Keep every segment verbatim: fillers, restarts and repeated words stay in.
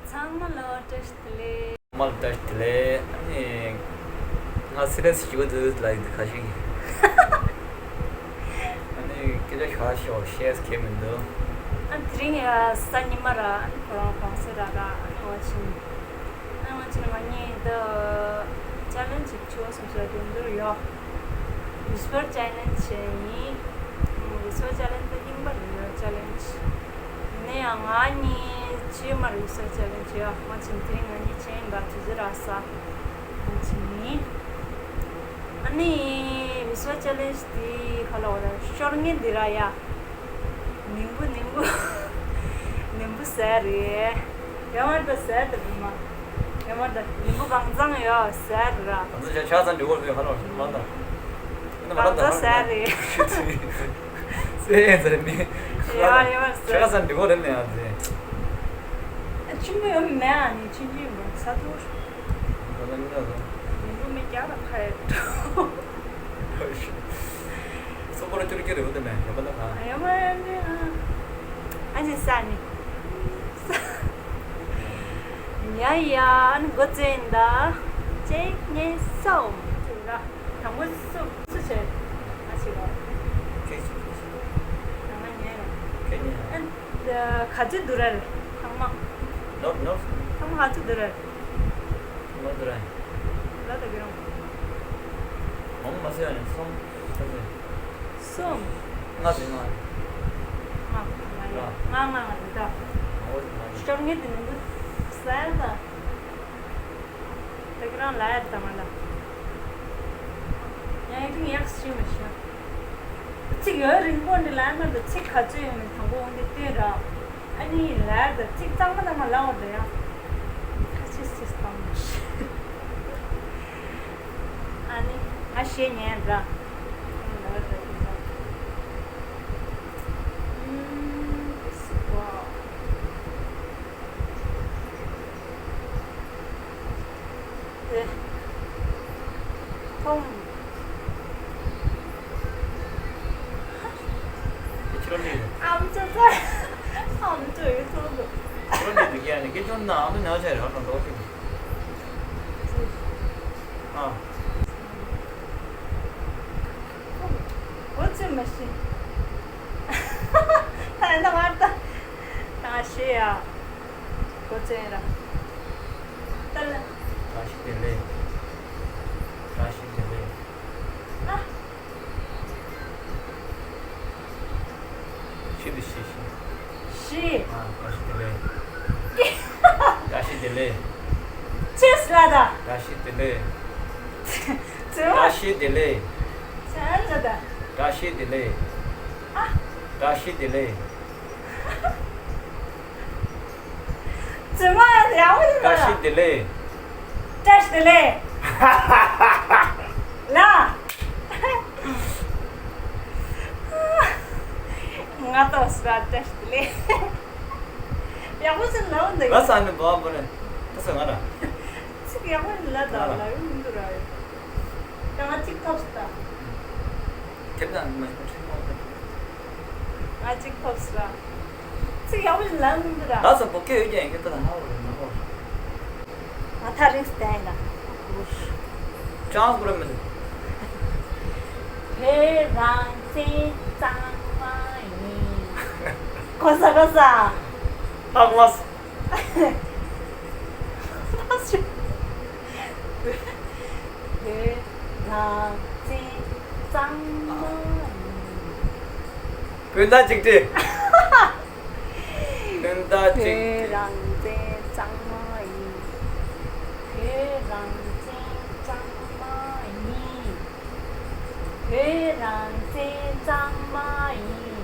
ཚང་མ་ལ་བཀྲ་ཤིས་བདེ་ལེགས། ཚང་མ་ལ་བཀྲ་ཤིས་བདེ་ལེགས། ཨ་ནི། ང་སི་རི་ཡས་ཞུ་གི་འདུག་ལ་ཡིན་ཁ་ཤས་ཀྱིས། ཨ་ནི་སྐད་ཆ་ཁ་ཤས་བཤད་ཁྱད་མི་འདུག་ཨ་དེ་རིང་ཡ་གཟའ་ཉི་མ་ར་ཨ་ནི་ཁོ་རང་གོང་སེ་ར་ར་ཨ་ནི་ང་ཕྱིན། ཨ་ནི་ང་ཕྱིན་ང་གཉིས་ད་ཅ་ལན་ཅིག་བྱེད་བསམ་སོང་དེ་འདུག་ཡོ། Whisper challenge བྱས་ཡིན། Whisper challenge ད་རྙིང་པ་རེད་ཡོ་ཅ་ལན་ཅི། ནས་ཡང་ང་གཉིས་ཕྱི་མར་Whisper challenge བྱས་ཡོ་ང་ཕྱིན་དེ་རིང་ང་གཉིས་ཕྱིན་ཡིན་པ་དུས་ཚོད་རག་ས། ཕྱིན་ཡིན། ཨ་ནི་Whisper challenge དེ་ཁ་ལོ་ར་ཤོར་ངེས་འདི་ར་ཡ། ནིང་པོ་ནིང་པོ། ནིང་པོ་ཟེར་རེད། ཡོད་མ་རེད་ཟེར་དེ་བུ་མ། ཡོད་མ་རེད་ནིང་པོ་གང་ཚང་ཡོད་ཟེར་ར། གང་ཚང་ཆ་ཆ་ཚང་འགྲིག་གོ་རེད་ཧ་ལོ་ཧ་ལོ། གང་ཚང་ཟེར་རེད། ཟེར་ཡིན་ཟེར་མི། ཡོད་ཡོད་ཟེར། ཆ་ཚང་འགྲིག་གོ་རེད་ནས་ཨ་ཟེར། ཨ་ཆུ་མོ་ཡོད་མེད་ཨ་ནི་ཆུ་ཆུ་ཡོད་མ་ས་ཐུར། གང་ཚང་ནི་ན་ཟེར། ནིང་པོ་མི་རྒྱག་ལ་ཁ་ཡོད། སོ་སྐོར་སྐྱོར་སྐྱོར་རེ་བོ་དེ་ནས་ཡོད་པ་ན་གང་། ཡོད་མ་ཡོད་ནི་ཨ། ཨ་ཅེ་ས་ནི། ཡ་ཡ་ཨ་ནི་འགོ་བཙན་ད། གཅིག་གཉིས་གསུམ། ཅིག་ར། དང་པོ་སུ་སུ་བྱེད། ཨ་ཅེ་ར། ཁྱེད་ཀྱིས། ང་ཉན་ར། ཁྱེད་ཉན་ར། ཨ་ག་ཚོད་འདུག་ར་རེད་ཚང་མ། ནོར་ནོར། ཚང་མ་ག་ཚོད་འདུག་ར་རེད། ལོ་དུ་རེད། ལོ་དུ་གི་རུང་། མང་མ་ཟེར་ཡ་ནི་སོང་། སོང་ཟེར། སོང་། ལྔ་ཟེར་ལྔ། ལྔ་ལྔ་ལྔ་ལྔ་ལྔ་ལྔ་ལྔ་ལྔ། ལྔ་ལྔ་ལྔ་ལྔ། ཤོར་ངེས་དེ་ནི་འདུག་ཟེར་ད། དེ་གི་རང་ལ་ཡ་དང་མ་ལ། ཡང་ཡིན་ཡག་ཤི་མི་ཤི། ཚིག་ཡོད་རིང་པོ་འདི་ལ་མ་འདུག་ཚིག་ག་ཚོད་ཡོད་མེད་དང་པོ་འོང་དེ་བསྟན་ར། ཨ་ནི་ལར་དང་ཚིག་གཙང་མ་དང་མ་ལ་འོ་དེ་ཡང་། ཁ་ཆེ་སིས་དང་མ་ཤི། ཨ་ནི་ང་ཞེ་ཉན་ར། ཨ་ནི་ལར་དང་ཚིག་གཙང་། ཨུམ། སི་ཀོ། དེ། ཐོང་། ཁྱེད་རང་ནི། ཨམ་ཅོག་ཚ། ཨམ་ཅོག་ཡོད་ཚོད་འདུག་ཁྱེད་རང་ནི་འདུག་ཡ་ནི་སྐད་ཆ་ན་ཨམ་ཅོག་ན་ཆ་རེད་ཧ་ཅང་འགྲོ་ཤེས་འདུག་ཨ། འགོ་ཚུགས་མ་ཤེས། ད་ཡིན་ན་མ་ལྟ། ད་ཤེས་ཡ། འགོ་ཚུགས་ཡིན་ར། ཏ་ལ། བཀྲ་ཤིས་བདེ་ལེགས། བཀྲ་ཤིས་བདེ་ལེགས། ཨ། ཤི་བདེ་ཤི་ཤི། ཤི། ཨ། བཀྲ་ཤིས་བདེ་ལེགས། བཀྲ་ཤིས་བདེ་ལེགས། ཅེས་ལ་ད། བཀྲ་ཤིས་བདེ་ལེགས། ཚེ་བ། བཀྲ་ཤིས་བདེ་ལེགས། ཅེས་ལ་ད། བཀྲ་ཤིས་བདེ་ལེགས། ཨ། བཀྲ་ཤིས་བདེ་ལེགས། ཚང་མ་ཡག་པོ་ཡིན་པ། བཀྲ་ཤིས་བདེ་ལེགས། བཀྲ་ཤིས་བདེ་ལེགས། ལ། ང་ཏོག་ས་བཀྲ་ཤིས་བདེ་ལེགས། ཡག་པོ་ཞིག་ལབ་འདུག་ང་ས་ནས་འབོ་བ་འབོ་རེད། ད་ས་ང་ར། ཚིག་ཡག་པོ་ཞིག་ལབ་དང་ལབ་ཡོང་མི་འདུག་ར། ད་ང་གཅིག་ཐོབ་སོང་ད། དེབ་དང་མ་ཁྲིད་མོ་དང་། ང་གཅིག་ཐོབ་སོང་ར། ཚིག་ཡག་པོ་ཞིག་ལབ་མི་འདུག་ར། ང་ས་བོད་སྐད་ཡོད་ཀྱང་ཡོད་ཀྱང་ཧ་གོ་རེད་མ་གོ། ང་ཐག་རིང་སྟེང་ན། ཅང་གོ་ར་མི་འདུག་བོད་རང་བཙན་གཙང་མ་ཡིན། གོ་ས་གོ་ས། ཧ་གོ་མ་སོང་། བོད་རང་བཙན་གཙང་མ་ཡིན། བོད་ཟླ་གཅིག་སྒྲིལ། བོད་ཟླ་གཅིག་བོད་རང་བཙན་གཙང་མ་ཡིན། བོད་རང་བཙན་གཙང་མ་ཡིན། བོད་རང་བཙན་གཙང་མ་ཡིན།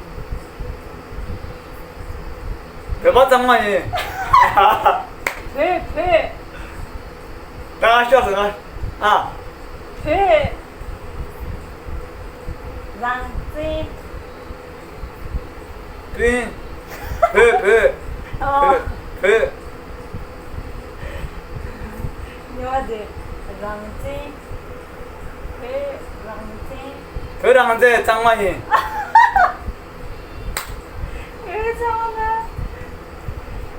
བོད་པ་གཙང་མ་ཡིན། བོད་བོད། ད་ང་ཤོར་སོང་ང་། ཨ། བོད་རང་བཙན། བོད། བོད་བོད། ཨ། བོད་བོད། ཉོ་བ་དེ་རང་བཙན། བོད་རང་བཙན། བོད་རང་བཙན་གཙང་མ་ཡིན། ཨེ་ཚང་མ།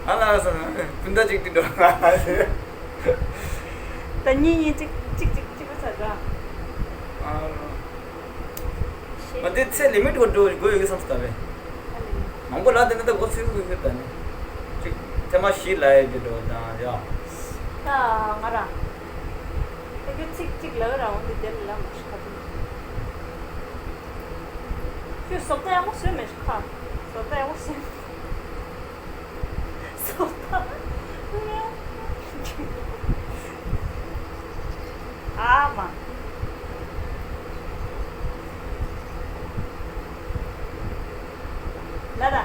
ང་ལ་སོང་། ད་ཅིག་ཏུ་འགྲོ་ང་། ད་གཉིས་གཉིས་གཅིག་གཅིག་གཅིག་གཅིག་པ་ཚར་ར། ཨ་རོ། ཤེས། ང་འདི་ཚེ་ལི་མིཊ་གོ་འགྲོ་དགོས་ཡོད་ཀྱི་བསམ་སོང་ད་བས། མང་པོ་ལ་དེ་ནི་ད་གོ་ཚུལ་དགོས་ཡོད་ད་ནི། ཅིག་ཐེངས་མ་བཞི་ལ་ཡོད་ཀྱི་འགྲོ་དང་ཡ། ད་ང་རང་། ད་ཁྱོད་ཚིག་གཅིག་ལབ་རང་འོང་དེ་དེ་ལ་ལ་མ་ཤི་ཁ་ཐུག་ཁྱོད་བཟོ་ལྟ་ཡག་པོ་བཟོས་མེད་ཤི་ཁ། བཟོ་ལྟ་ཡག་པོ་བཟོས། སོ་ཐ། ཨ་མ། ལ་ལ།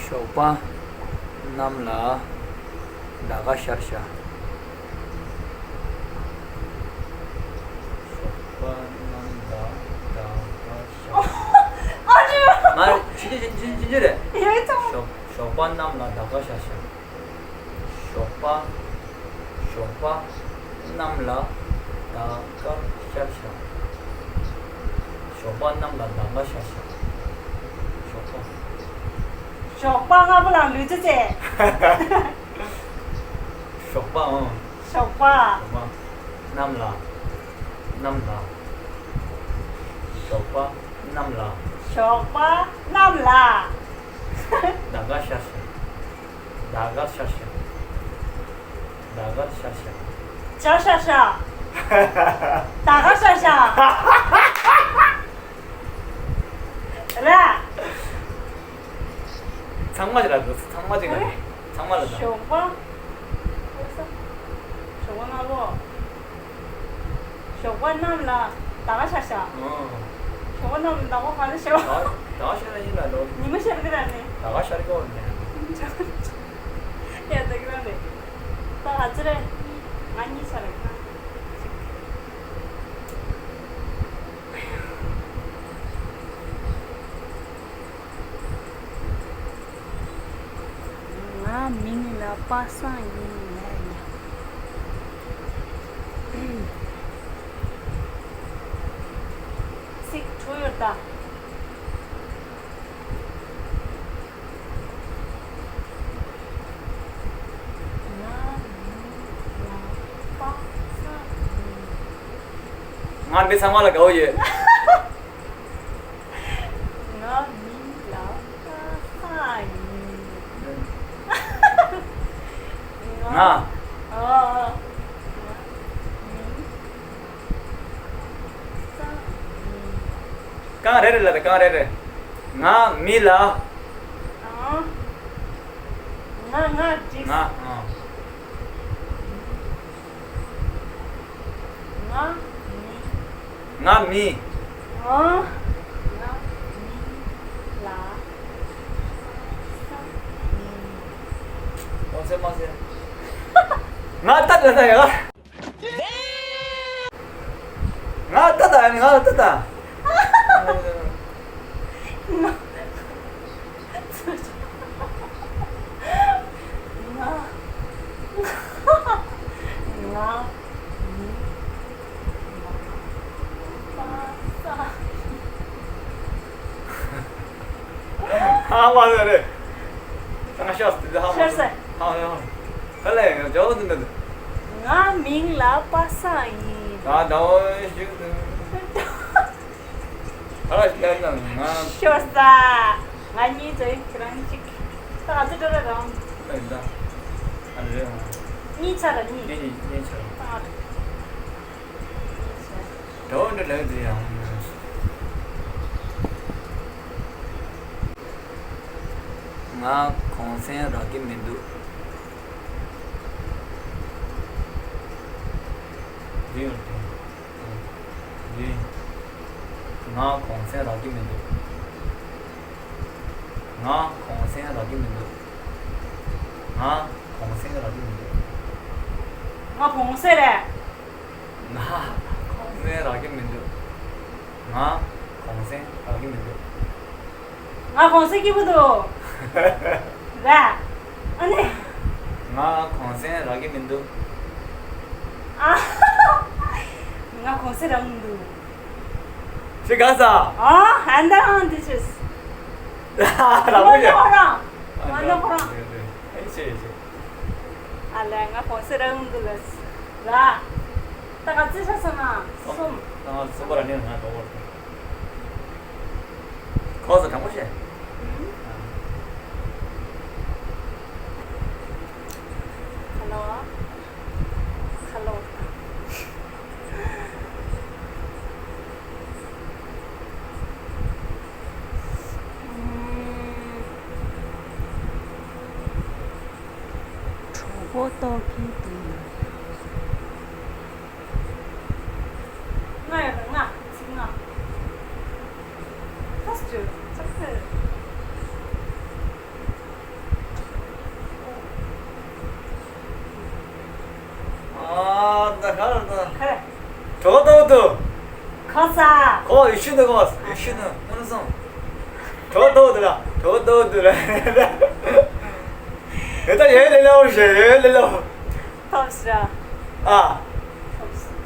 ཞོགས་པ་གནམ་ལ་ཟླ་ག་ཤར་ཤག་ཞོགས་པ་གནམ་ལ་ཟླ་ག་ཤར་ཤག་ཨ་ཅོ། ང་ཕྱི་ཕྱི་ཕྱི་ཕྱི་ཕྱི་རེད། ཡོད་ཙང་། ཞོགས་ཞོགས་པ་གནམ་ལ་ཟླ་ག་ཤར་ཤག་ཞོགས་པ། ཞོགས་པ་གནམ་ལ་ཟླ་ག་ཤར་ཤག་ཞོགས་པ་གནམ་ལ་ཟླ་ག་ཤར་ཤག་ཞོགས་པ། ཞོགས་པ་སྔ་པོ་ལ་ལུས་རྩལ་རྩེད། ཞོགས་པ་ཨང་། ཞོགས་པ། ཞོགས་པ་གནམ་ལ། གནམ་ལ། ཞོགས་པ་གནམ་ལ། ཞོགས་པ་གནམ་ལ། ཟླ་ག་ཤར་ཤག་ཟླ་ག་ཤར་ཤག་ཟླ་ག་ཤར་ཤག་ཇ་ཤར་ཤག་ད་ག་ཤར་ཤག་ར། ཚང་མ་ཅིག་ལ་འགྲོ། ཚང་མ་ཅིག་ལ། ཨེ། ཚང་མ་ལ་འགྲོ། ཞོགས་པ། ཞོགས་པ་སྔ་པོ། ཞོགས་པ་གནམ་ལ་ཟླ་ག་ཤར་ཤག་ཨོ། ཞོགས་པ་གནམ་ལ་ཟླ་བ་ག་ལ་ཤར། ཟླ་ཟླ་ཤར་ཡིན་ལ་ལོ། ཉི་མ་ཤར་གི་ར་ནི། ཟླ་ག་ཤར་གི་འོ་ནི། ཡ་ད་གི་ར་ནི། ད་ག་ཚོད་རེད། ང་གཉིས་ཤར་རེད་ན། ང་མིང་ལ་པ་སངས་ཡིན་ལབ་ཡ། ཚིག་དྲུག་ཡོད་ད། ང་མིང་ལ་པ་སངས་ཡིན། ང་མི་ཚང་མ་ལ་དགའ་བོ་ཡོད། ང་མིང་ལ་པ་སངས་ཡིན། ང་། ང་། ཨ། ཨ། ང་མིང་སངས་ཡིན། རྐང་རེ་རེ་ལ་རེ། རྐང་རེ་རེ། ང་མི་ལ། ཨ། ང་ང་འགྲིག་ང་། ཨ། ང་མི། ང་མི། ཨ། ང་མི་ལ། ཨོ་ཚེ་མ་ཚེ། ང་ལྟ་ལ་ལྟ་ཡ། ང་ལྟ་ལྟ་ཡ་ནི་ང་ལ་ལྟ་ལྟ། ང་། ང་། ང་། ང་། ཨ་མ་རེད་རེད། ང་ཤོར་སྟེ་ཧ་མ་ཤོར་ས། ཧ་ཧ་ཧ་ལས་ཡང་ཇོ་དུ་འདི། ང་མིང་ལ་པ་སངས་ཡིན། ད་ཟླ་བ་ཞིག་ཏུ། ཧ་ལས་ན་ང་། ཤོར་ས། ང་གཉིས་ཚོས་ཁྱེད་རང་གཅིག་ད་ང་ཚོ་འགྲོ་ར་རང་། ཨེ་ད། ཨ་རེད་ཨང་། གཉིས་ཆ་ར་གཉིས། གཉིས་གཉིས་གཉིས་ཆ་ར། ད་ང་ཚོ། གཉིས་ཆ། ད་འོ་འདྲ་ལབ་དེ་ཡང་། ང་གུང་སེང་རག་གི་མི་འདུག་འདི་ཡང་འདི། འདི། ང་གུང་སེང་རག་གི་མི་འདུག་ང་གུང་སེང་རག་གི་མི་འདུག་ང་གུང་སེང་རག་གི་མི་འདུག་ང་གུང་སེང་རེད། ང་གུང་སེང་རག་གི་མི་འདུག་ང་གུང་སེང་རག་གི་མི་འདུག་ང་གུང་སེང་སྐྱིད་པོ་འདུག་ར། ཨ་ནི། ང་གུང་སེང་རག་གི་མི་འདུག་ཨ། ང་གུང་སེང་རག་གི་མི་འདུག་དེ་ག་ས། ཨ། ཧན་ད་ཧང་དེ་ཆེས། རང་མོ་ཡ། ང་ནི་ཁོ་རང་། ཨེ་ཤེ་ཨེ་ཤེ། ཨ་ལས་ང་ཁོང་སེ་རང་འདུག་ལ། ལ། ད་ག་ཚོད་ཆ་སོང་ན་གསུམ། ད་ང་གསུམ་པ་ར་ནི་ང་ག་བོར། ཁོ་ཚོ་དྲང་པོ་བཤད། ཧ་ལོ། ཧ་ལོ། གྲོད་ཁོག་ལྟོགས་ཀྱི་འདུག་ལྔ་ཡོད་ལ་ལྔ། ཚིག་ལྔ། ཕོ་སི་ཊིབ་ཆགས་ཚར། ཨ། ད་ག་རེ་ད། ག་རེ། གྲོད་ཁོག་ལྟོགས་འདུག་ཁོ་ས། ཁོ་ཡེ་ཤེས་འདུག་ཁོ་ཡེ་ཤེས་འདུག་ཁོ་ན་སོང་། གྲོད་ཁོག་ལྟོགས་འདུག་ལ། གྲོད་ཁོག་ལྟོགས་འདུག་ལ། ཡ་ད་ཡ་ལེ་ལོ་ཞེ་ཡ་ལེ་ལོ། ཐོབ་ཤི་ར། ཨ། ཐོབ་ཤི།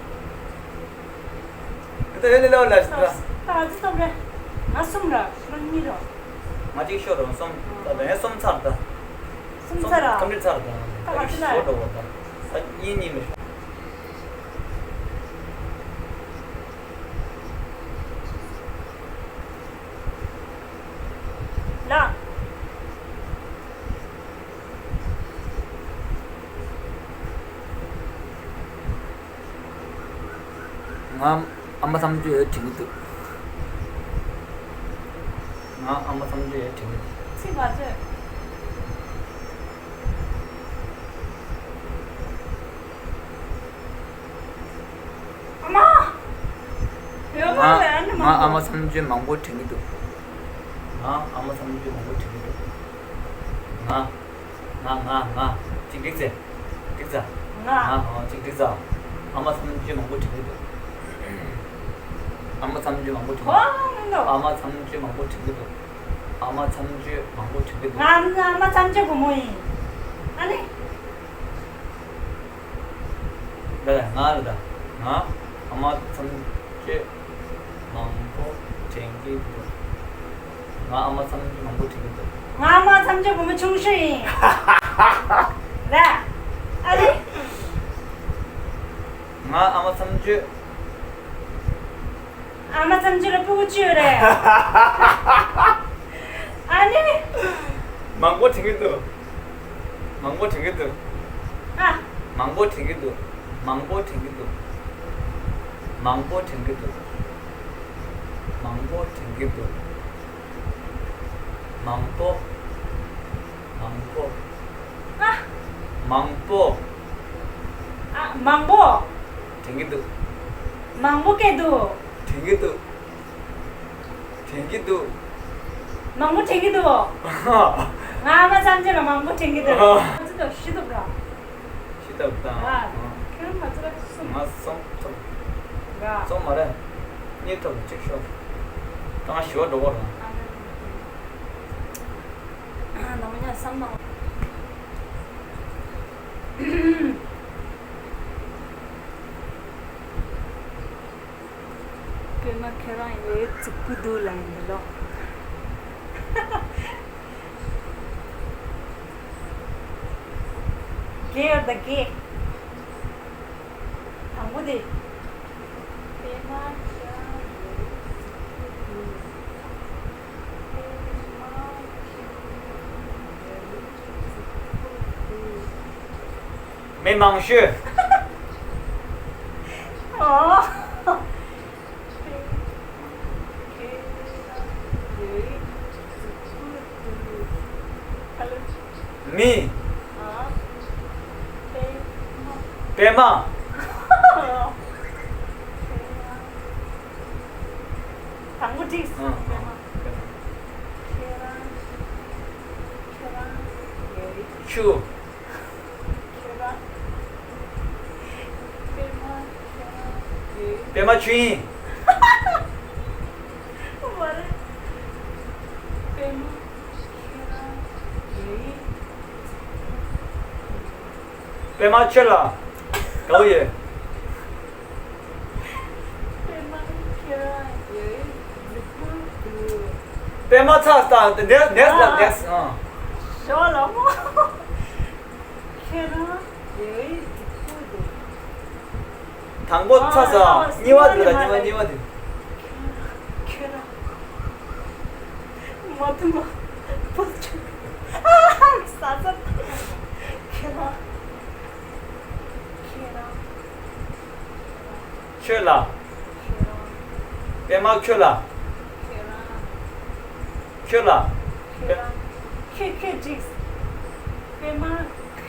ད་ཡོད་ལེ་ལོ་ལ་ཞིག་ད། ད་ཨ་ཙི་སྟོབས་རེད། ང་གསུམ་ར་ང་གཉིས་ར། ང་གཅིག་ཤོར་རུང་གསུམ། ད་ད་ཡང་གསུམ་ཚར་ད། གསུམ་ཚར་ར། ཁམ་རི་ཚར་ད། ད་ཨ་ཙི་ལ། ཤོར་འགྲོ་བ་ད། ད་གཉིས་གཉིས་མི། ལ། ང་ཨ་མ་བསམ་རྒྱུ་ཡོད་དྲན་གྱི་འདུག་ང་ཨ་མ་བསམ་རྒྱུ་ཡོད་དྲན་གྱི་འདུག་ཚིག་མ་བརྗོད། ཨ་མ། ཡོད་མ་རེད། ཨ་ནི་ང་ཨ་མ་བསམ་རྒྱུ་མང་པོ་དྲན་གྱི་འདུག་ང་ཨ་མ་བསམ་རྒྱུ་མང་པོ་དྲན་གྱི་འདུག་ང་། ང་ང་ང་། ཅིག་འགྲིག་ཚེ། འགྲིག་ཚ། ང་། ང་། ཨོ་ཅིག་འགྲིག་ཚ། ཨ་མ་བསམ་རྒྱུ་མང་པོ་དྲན་གྱི་འདུག་ཨ་མ་བསམ་རྒྱུ་མང་པོ་དྲན་གྱི་འདུག་ཨོ་མི་འདུག་ཨ་མ་བསམ་རྒྱུ་མང་པོ་དྲན་གྱི་འདུག་ཨ་མ་བསམ་རྒྱུ་མང་པོ་དྲན་གྱི་འདུག་ང་ཨ་མ་བསམ་རྒྱུ་བུ་མོ་ཡིན། ཨ་ནི། ལ་ལ་ང་ལ་ད། ང་ཨ་མ་བསམ་རྒྱུ་མང་པོ་དྲན་གྱི་འདུག་ང་ཨ་མ་བསམ་རྒྱུ་མང་པོ་དྲན་གྱི་འདུག་ང་ཨ་མ་བསམ་རྒྱུ་བུ་མོ་ཆུང་ཤོས་ཡིན། ལ། ཨ་རེ། ང་ཨ་མ་བསམ་རྒྱུ། ཨ་མ་བསམ་རྒྱུ་ལ་སྤུ་གུ་བཅུ་ཡོད་རེད། ཨ་ནི། མང་པོ་དྲན་གྱི་འདུག་མང་པོ་དྲན་གྱི་འདུག་ཨ། མང་པོ་དྲན་གྱི་འདུག་མང་པོ་དྲན་གྱི་འདུག་མང་པོ་དྲན་གྱི་འདུག་མང་པོ་དྲན་གྱི་འདུག་མང་པོ། མང་པོ། ཨ། མང་པོ། ཨ། མང་པོ། དྲན་གྱི་འདུག་མང་པོ་སྐད་འདུག་དྲན་གྱི་འདུག་དྲན་གྱི་འདུག་མང་པོ་དྲན་གྱི་འདུག་ང་ཨ་མ་བསམ་རྒྱུ་ལ་མང་པོ་དྲན་གྱི་འདུག་ང་ཚོ་དང་ཤི་ཐུབ་ར། ཤི་ཐུབ་དང་། ཨ། ཁྱོད་ང་ཚོ་ལ་གསུམ། ང་གསུམ་ཐུབ། ར། གསུམ་མ་རེད། གཉིས་ཐུབ་གཅིག་ཤོར། ད་ང་ཞི་བ་འགྲོ་གོ་ར། ཨ། ནམ་ཡང་བསམ་ན། པད་མ་ཁྱེད་རང་ཡོད་རྫིག་པོ་འདུག་ལ་ཡིན་ལོ། དགེ་ཡོད་ད་དགེ། དང་པོ་དེ། པད་མ་ཁྱེད་རང་ཡོད་རྫིག་པོ་འདུག་པད་མ་ཁྱེད་རང་ཡོད་རྫིག་པོ་འདུག་མི་མང་ཤོས། ཨོ། མི། པད་མ། དང་པོ་འགྲིག་སོང་། པད་མ། ཆུ། པད་མ་ཆུ་ཡིན། པད་མ་ཆུ་ལ་གའུ་ཡོད། པད་མ་ཁྱེད་རང་ཡོད། པད་མ་ཚ་ས་དང་ནེགས་ནེགས་ལ་ནེགས། ཨ། ཞོ་ལ་མོ། ཁྱེད་རང་ཡོད་ཡིད་ཀྱི་ཕུ་དེ། དང་པོ་ཚ་ས། ཨ། གཉིས་པ་དེ་ལ་གཉིས་པ་གཉིས་པ་དེ། ཁྱེད་རང་། མ་ཐུ་མ། པོ་ཆུ། ས་ས། ཁྱེད་རང་། ཁྱེད་རང་། ཁྱོད་ལ། ཁྱེད་རང་། པད་མ་ཁྱོད་ལ། ཁྱེད་རང་། ཁྱོད་ལ། ཁྱེད་རང་། ཁྱོད་ཁྱོད་འགྲིག་པད་མ་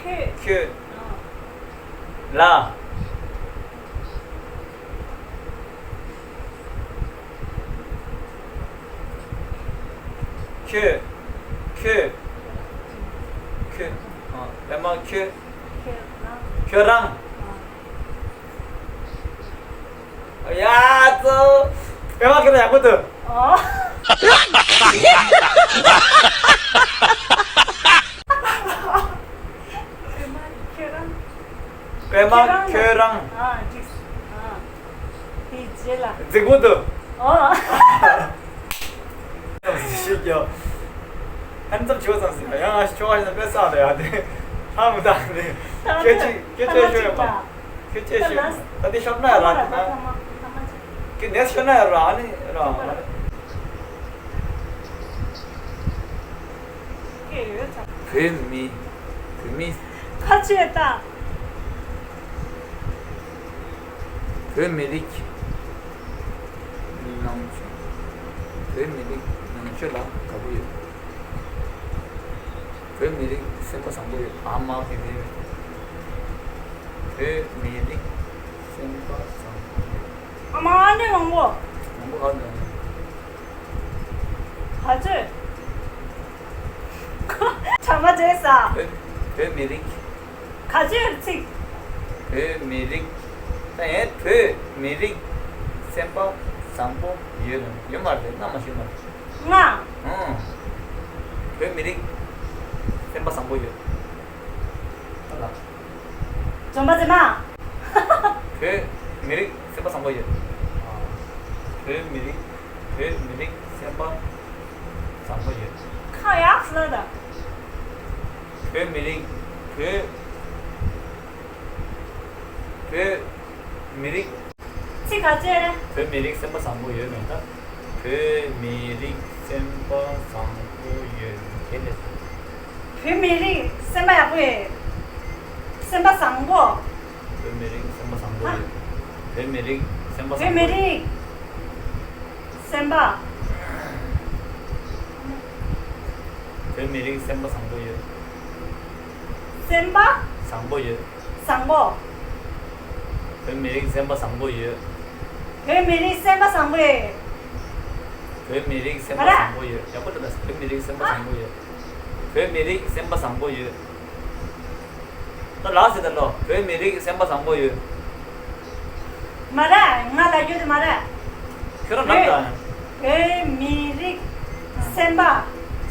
ཁྱོད། ཁྱོད། ཨ། ལ། ཁྱོད། ཁྱོད། ཁྱོད། ཨ། པད་མ་ཁྱོད། ཁྱོད་རང་། ཁྱོད་རང་། ཨ། ཡ་ཙོ། པད་མ་ཁྱོད་ཡག་པོ་འདུག་ཨོ། པད་མ་ཁྱོད་རང་། པད་མ་ཁྱོད་རང་། ཨ། འགྲིག་ཨ། དེའི་རྗེས་ལ། རྫིག་པོ་འདུག་ཨོ། ཤེས་ཀྱང་། ཧན་ཙམ་བྱིས་པ་ཙམ་ཟེར་ཡང་ང་ཞིག་ཆོག་ཡིན་ན་དཔེ་བསགས་ལ་ཡ་དེ། ཧ་མི་ད་དེ། སྐད་ཆ་སྐད་ཆ་ཤོད་ཡོད་པ། ཁྱོད་ཅེས་ཤོད། ད་དེ་ཤོར་ན་ཡ་ར་དེ་ན། ཁྱོད་ནས་ཤོར་ན་ཡ་ར་ཨ་ནི་ར། བོད་མི། བོད་མི། ཁ་ཆེ་ད། བོད་མི་རིགས། ནང་ཆོས། བོད་མི་རིགས་ནང་ཆོས་ལ་དགའ་པོ་ཡོད། བོད་མི་རིགས་སེམས་པ་བཟང་པོ་ཡོད། ཨ་མ་གི་རེད། བོད་མི་རིགས་སེམས་པ་བཟང་པོ་ཡོད། ཨ་མ་ཨ་ནེ་མང་པོ། མང་པོ་ག་ནས། ག་ཚོད། ཚང་མ་བརྗེད་ས། བོད་བོད་མི་རིགས། ག་ཚོད་ཚིག་བོད་མི་རིགས། ད་ཡང་བོད་མི་རིགས་སེམས་པ་བཟང་པོ་ཡོད་ལ་ཡོད་མ་རེད། རྣམ་མ་ཤེས་མ་རེད། ང་། ཨང་། བོད་མི་རིགས་སེམས་པ་བཟང་པོ་ཡོད། ཨ་ལ། འཛོམས་པ་ཚེ་མ། བོད་མི་རིགས་སེམས་པ་བཟང་པོ་ཡོད། བོད་མི་རིགས། བོད་མི་རིགས་སེམས་པ་བཟང་པོ་ཡོད། ཁ་ཡག་ལ་ད། བོད་མི་རིགས། བོད། བོད་མི་རིགས། ཚིག་ག་ཚོད། བོད་མི་རིགས་སེམས་པ་བཟང་པོ་ཡོད་མེད་ད། བོད་མི་རིགས་སེམས་པ་བཟང་པོ་ཡོད་དེ་ལས། བོད་མི་རིགས་སེམས་པ་ཡག་པོ་ཡོད། སེམས་པ་བཟང་པོ། བོད་མི་རིགས་སེམས་པ་བཟང་པོ་ཡོད། བོད་མི་རིགས་སེམས་པ་བཟང་པོ་ཡོད། བོད་མི་རིགས་སེམས་པ། བོད་མི་རིགས་སེམས་པ་བཟང་པོ་ཡོད། སེམས་པ། བཟང་པོ་ཡོད། བཟང་པོ། བོད་མི་རིགས་སེམས་པ་བཟང་པོ་ཡོད། བོད་མི་རིགས་སེམས་པ་བཟང་པོ་ཡོད། བོད་མི་རིགས་སེམས་པ་མ་རེད། བཟང་པོ་ཡོད། ཡག་པོ་འདུག་ད། བོད་མི་རིགས་སེམས་པ་བཟང་པོ་ཡོད། བོད་མི་རིགས་སེམས་པ་བཟང་པོ་ཡོད། ད་ལགས་སེ་ད་ལོ། བོད་མི་རིགས་སེམས་པ་བཟང་པོ་ཡོད། མ་རེད། ང་ལ་ཡོད་དེ་མ་རེད། ཁྱོད་རང་ལབ་ད། བོད་མི་རིགས་སེམས་པ་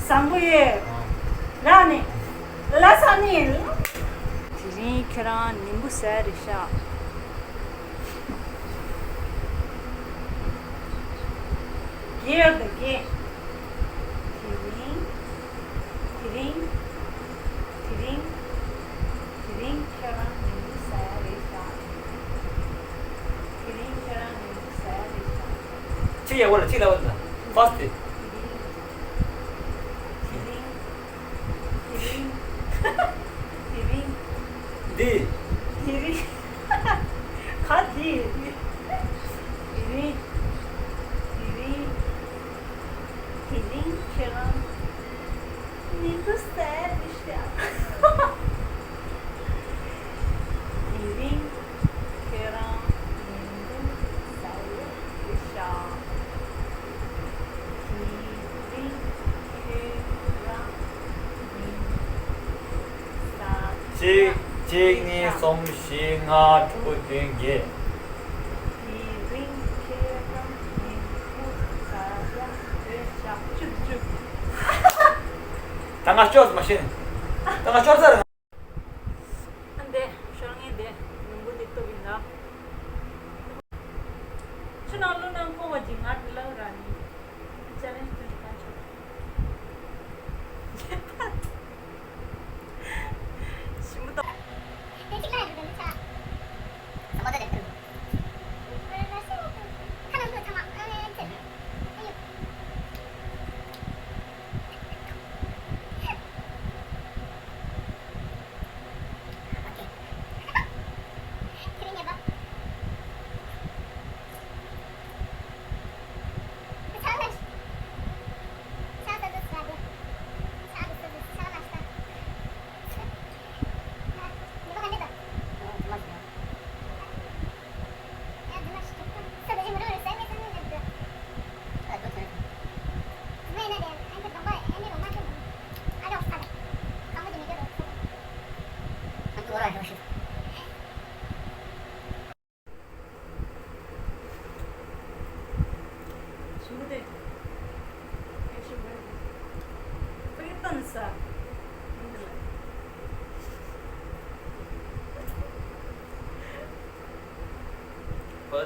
བཟང་པོ་ཡོད། རང་ནི་ལ་ས་ནི། དེ་རིང་ཁྱེད་རང་ནིམ་བུ་ཟ་རེད་ཤག་རྒྱལ་དང་རྒྱལ། དེ་རིང་། དེ་རིང་། དེ་རིང་། དེ་རིང་ཁྱེད་རང་ནིམ་བུ་ཟ་ཡ་རེད་ཤག་དེ་རིང་ཁྱེད་རང་ནིམ་བུ་ཟ་ཡ་རེད་ཤག་གཅིག་ཡག་པོ་ལ་གཅིག་ལ་བ་ན་ཕ་སི་ཏི། དེ་རིང་། དེ་རིང་། དེ་རིང་། དེ་རིང་། འདི། དེ་རིང་། ག་འདི། དེ་རིང་། དེ་རིང་། དེ་རིང་ཁྱེད་རང་། ནིམ་བུ་ཟ་ཡ་རེད་ཤག་དེ་རིང་ཁྱེད་རང་ནིམ་བུ་ཟ་ཡ་རེད་ཤག་དེ་རིང་ཁྱེད་རང་ནིམ་བུ་ཟ་ཡ། གཅིག་གཅིག་གཉིས། གསུམ། བཞི། ལྔ། དྲུག་བདུན། བརྒྱད། དེ་རིང་ཁྱེད་རང་ནིམ་བུ་ཟ་ཡ་རེད་ཤག་བཅུ་བཅུ། ད་ང་ཤོར་མ་ཤེས་ནས། ད་ང་ཤོར་ཚར། ཨ་འདས་ཤོར་ངེས་དེ་ནིམ་བུ་དེ་གཏུབ་ཡིན་ད། ཆུ་ནང་ལོ་ནང་ཁོ་བ་ཇི་ང་ལ་ར་ནི། ཅ་ལེན་ཅན་ཁ་ཆོ།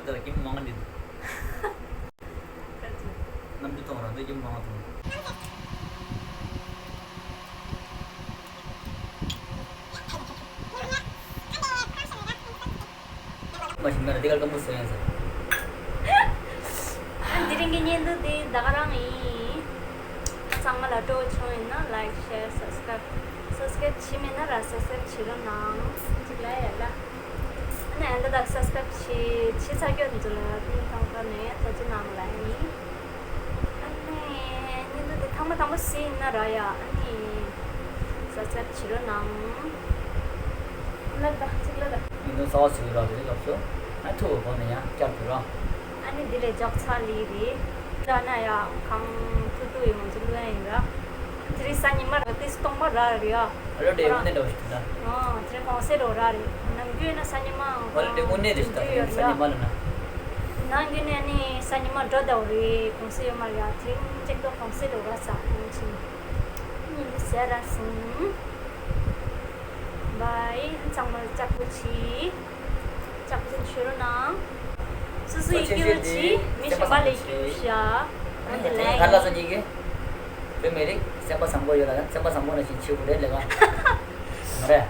ད་ཀྱེ་མ་ང་འདི་འདུག་གནམ་གྲུ་གཏོང་རང་ཚོ་ཀྱེ་མ་ང་གཏོང་། མ་ཤི་ན་ར་དེ་གར་ཀམ་པོ་སོ་ཡང་ཟེར། ཨ་འདི་རིང་གི་བརྙན་ཐུང་འདི་ད་ག་རང་ཡིན། ཚང་མ་ལ་སྤྲོ་བོ་བྱུང་ཡིན་ན་ལའིཀ་ཤེར་སབ་སི་ཀ་རབ། སབ་སི་ཀ་རབ་བྱས་མེད་ན་ར་སབ་སི་ཀ་རབ་བྱེད་རོགས་གནང་། གཅིག་ལ་ཡ་ལ། ཨ་ནི་ཨ་འདི་དག་སབ་སི་ཀ་རབ་བྱེད་བྱེད་ཚར་སྐྱོད་འདི་ཚོ་ལ་ཐུགས་ཐང་ཀ་ནས་ཐུགས་རྗེ་གནང་ལ་ཡིན། ཨ་ནི་བརྙན་ཐུང་འདི་ཐེངས་མ་དང་པོ་གཟིགས་ཡིན་ན་ར་ཡ་ཨ་ནི་སབ་སི་ཀ་རབ་བྱེད་རོགས་གནང་། ལབ་ད་གཅིག་ལབ་ད། མི་འདུག་གསར་པ་ཞིག་ཡོད་ར་དེ་ལབ་སོ། ཨ་ཐུག་གོ་ནས་ཡང་བསྐྱར་དུ་ར། ཨ་ནི་འདི་ལས་འཇོག་ཚར་ལི་རེད། ད་ན་ཡང་གང་ཐུག་ཐུག་ཡོང་ཚུལ་ལོས་ཡིན་ར། དེ་རིང་གཟའ་ཉི་མ་ར་ཏིས་སྟོང་པ་ར་རེད་ཡ། ཨ་ལོ་དེ་དངོས་གནས་འདྲ་བོ་ཞིག་འདུག་ད། ཨ་དེ་རིང་གུང་སེང་རོ་ར་རེད། ནམ་རྒྱུན་ན་གཟའ་ཉི་མ་ཨ་ལོ་དེ་དངོས་གནས་རེད་ད། ད་རིང་གཟའ་ཉི་མ་ལ་ན། ནམ་རྒྱུན་ནས་ནི་གཟའ་ཉི་མ་འགྲོ་ད་བོ་རེད། གུང་སེང་ཡོད་མ་རེད་ཡ། དེ་རིང་གཅིག་ཏུ་གུང་སེང་རོ་ར་ས་ཡིན་ཕྱིན། ཉིན་འདི་ཟེར་ར་སོང་། བའི་ཚང་མ་ལ་ལྕགས་པོ་ཆེ། ལྕགས་པོ་ཆེ་ཞུ་རོགས་གནང་། སོ་སོ་ཡི་སྐྱིད་པོ་ཆེ། མི་གཞན་པ་ལ་སྐྱིད་པོ་ཞུ་ཡ། ཨ་ནི་ལན། ང་ལ་སོ་གཉིས་ཀྱི་བོད་མི་རིགས་སེམས་པ་བཟང་པོ་ཡོད་ལ་ན་སེམས་པ་བཟང་པོ་ནང་བཞིན་བྱེད་དགོས་རེད་ལས་ཀ་མ་རེད།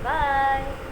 བའི།